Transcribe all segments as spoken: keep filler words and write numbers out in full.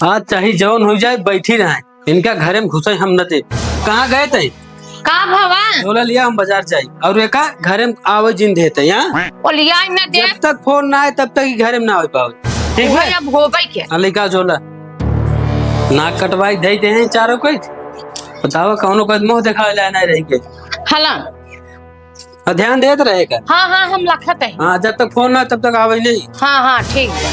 आज चाहे जौन होइ जाए, बैठी रहे। इनका घरे में घुसे हम न दे। कहाँ गए तई? का भवा? झोला लिया, हम बाजार जाई। और एका घरे में आवे जिन देते, हाँ? ओ लिया न दे। जब तक फोन ना आए, तब तक ही घरे में ना आवे पावे। ठीक ओहे है? अब होबे के। हाँ, लेके आओ झोला। नाक कटवाई दे दे हैं चारों को। बतावा, कौनो का मुंह दिखावे ला ना रही के। हला। और ध्यान देत रहे का? हाँ, हाँ, हम लखत है। हाँ, जब तक फोन ना, तब तक आवे नहीं। हाँ, हाँ, ठीक बा।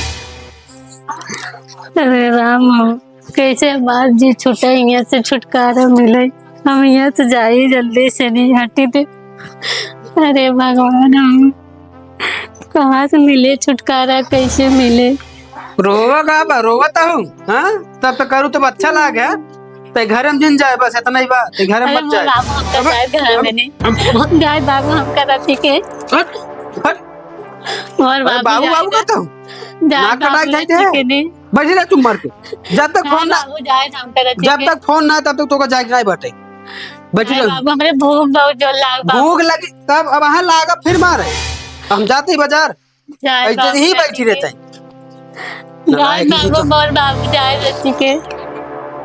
अरे राम हो, कैसे हमार जी छूटे, यहाँ से छुटकारा मिले। हम यहाँ से जाई जल्दी से, नहीं हटी दे। अरे भगवान, हम कहाँ से मिले छुटकारा, कैसे मिले? रोवा का बा, रोवा तो हूँ, हाँ? तब तो करू तब अच्छा लागे, हाँ? ते घर में जिन जाए, बस इतना ही बात, ते घर में अरे मत मोर जाए। बाबू, हमका अब, जाए घर अब, में नहीं। अब, अब, जाए बाबू, हमका रखी के। हट, हट। और अरे बाबू, बाबू, जाए बाबू ना। का तो? जाए नाक कटाई बाबू, जाए रखी थे। के नहीं। बैठी रह चुप मार के। जब तक हाँ, फोन ना, बाबू, जाए ना, हम करत जब के। तक फोन ना, तब तक तोका जाए के नहीं बाटे। बैठी अरे रह। बाबू, हमरे भूख बहुत जोर लाग बाबू। भूख लगी, तब अब वहाँ लागा फिर मारे। हम जाते ही बाजार, जाए ऐसे बाबू, ही बैठी रहते हैं। जाए नालायक बाबू, नहीं तो। बोल बाबू, जाए बेटी के।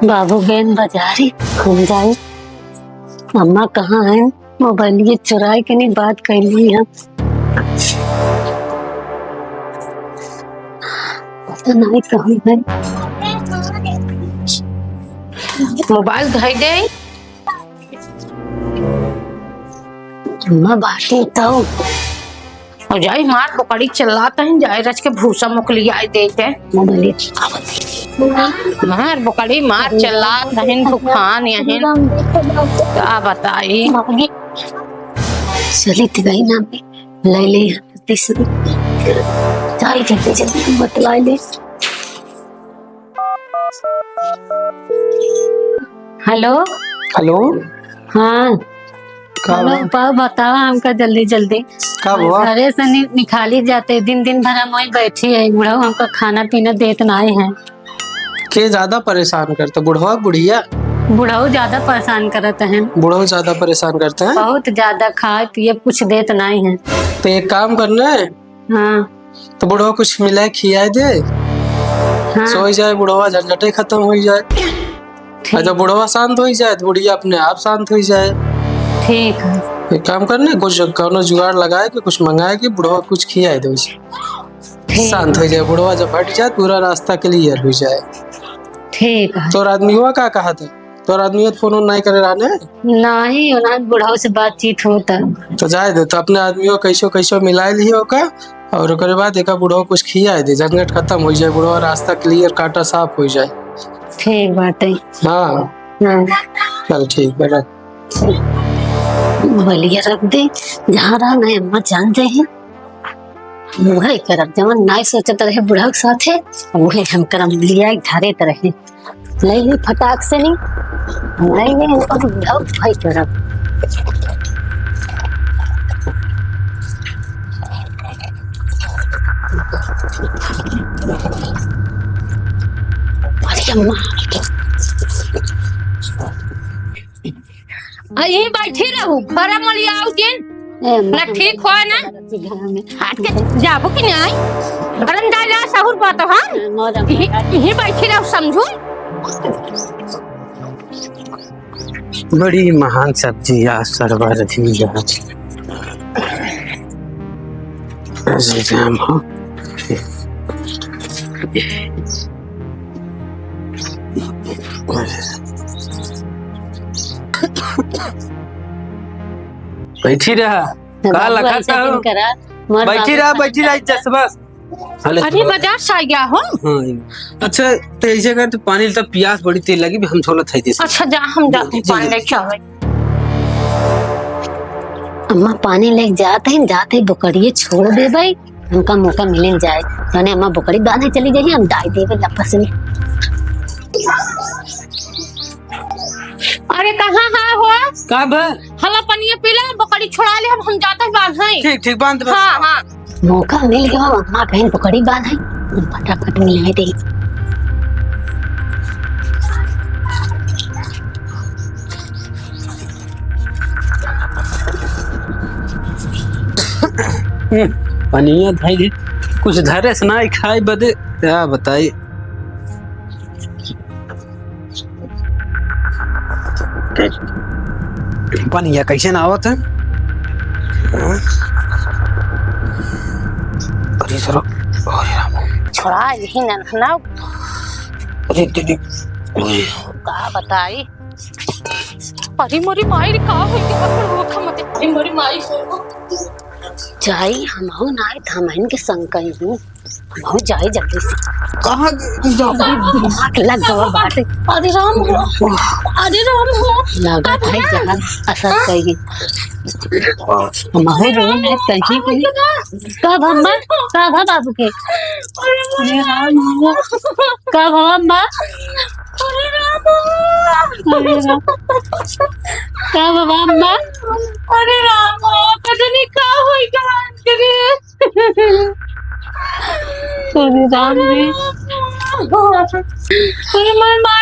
बाबू गए बाजारी, हम जाए। अम्मा कहाँ है? मोबाइल ये चुराए के नहीं बात कर ली हम। पता नहीं कहाँ है। मोबाइल धई दे। अम्मा बाटी तो। और जाई मार बोकड़ी चिल्लात हैं, जाए रच के भूसा मोकलियाए देते। मोबाइल। मार बोकड़ी मार चिल्लात हैं, दुकान यहीं। का बताई? चली त गई ना, ले ले, जल्दी से। जाई जल्दी जल्दी, हम बतलाई ले। हेलो। हेलो। हाँ। का हेलो, बा? बा-, बतावा हमका जल्दी जल्दी। का बा? घरे से नि-, निकाली जाते, दिन दिन भर हम वहीं बैठी है, बुढ़ऊ हमका खाना पीना देत नाई है। के ज्यादा परेशान करता, बुढ़वा बुढ़िया? बुढ़ऊ ज्यादा परेशान करत हैं। बुढ़ऊ ज्यादा परेशान करते हैं? बहुत ज्यादा, खाए पिए कुछ देत नाई है। तो एक काम करना है, हाँ। तो बुढ़वा कुछ मिलाए खियाए दे, हाँ। सोई जाए, बुढ़वा झंझटे खत्म होई जाए। ठीक। और जब बुढ़वा शांत होई जाए, तो बुढ़िया अपने आप शांत होई जाए। ठीक है। एक काम करने, कुछ कौनो जुगाड़ लगाए के, कुछ मंगाए के, बुढ़वा कुछ खियाए दे उसे। ठीक। शांत होई जाए, बुढ़वा जब हट जाए, पूरा रास्ता clear होई जाए। ठीक है। तोर आदमीवा का कहा था? तोर आदमी तो फोन वोन नाहीं करे रहने? नाहीं, उन्हें बुढ़ऊ से बातचीत होता। तो जाए दे, तो अपने आदमी को कैसो कैसो मिलाए लिहे ओका, और ओकरे बाद एका बुढ़ऊ कुछ खियाए दे, झंझट खत्म हो जाए, बुढ़वा रास्ता clear, काटा साफ हो जाए। ठीक बाटे। हाँ। हाँ। चल ठीक बेटा। बलिया रख दे, जहाँ रहा नहीं अम्मा जान जाए हैं। उहे करब, जवन नाई सोचत रहे बुढ़ऊ के साथे, उहे हम करब, लिया धरे त रहे। नहीं, नहीं, फटाक से नहीं, नहीं, नहीं, उनको तो बुढ़ऊ भाई करब। अरे अम्मा। आ, यहीं बैठी रहू, बड़ा मलियाऊ जिन। ए, ना ठीक हो ना। घर में। हट के जाबो कि नहीं? गरम डाला सहूर बात, हाँ? ए, मोर यहीं, यहीं बैठी रहू, समझू। बड़ी महान सब्जी यार, सरवर जी यार। अरे राम हो। बैठी रहा। का बाबू, लखा ऐसे था? दिन करा, मोर बैठी बाबू रहा, ऐसे बैठी दिन रहा, करा। जस बस। अरे, अरे, बाजार से आ गया हो? हाँ, ये। अच्छा, तो ऐसे कर, तो पानी लेता, प्यास बड़ी तेज लगी, हम झोला थाई दे। अच्छा, जा, हम जाते हैं, जी, पानी जी। लेके आवे। अम्मा, पानी लेके जाते हैं, जाते ही बोकड़िए छोड़ दे भाई। हमका मौका मिलिन जाए, तने अम्मा बोकड़ी बांधे चली जाई, हम दाई देवे लपस में। अरे कहाँ है हो? का बा? हला पनिया पी ले, बोकड़ी छोड़ा ले, हम, हम जाते हैं बांधे। ठीक, ठीक, बांध, बांध। हाँ, हाँ। मौका मिल गया, अम्मा कहीं बोकड़ी बांधे, हम फटाफट मिलाए दे। हम्म, पनिया धई दे। कुछ धरे से ना खाए बदे, का बताई। पनिया कैसे ना आवत है? हाँ? अरे सर, अरे राम। छोड़ा, यही ननखना। अरे दीदी, अरे। का बताई? अरे मोरी माई रे, का होई के पकड़ रोक मते। अरे मोरी माई को। जाई, हमहू ना आए, त हमहन के संग कहीं हूँ। हमहू जाई जल्दी से। कहाँ गई? दिमाग लग गवा बाटे। अरे राम हो, अरे राम हो। लागत है जहर असर करी। हमहू रूम में कहीं भी। का भम्मा? का भा बाबू के? अरे राम हो। का भवा अम्मा? अरे राम हो। अरे राम। का भवा अम्मा? अरे राम हो, पता नहीं का होई, का करे। अरे राम रे। अरे मोर माँ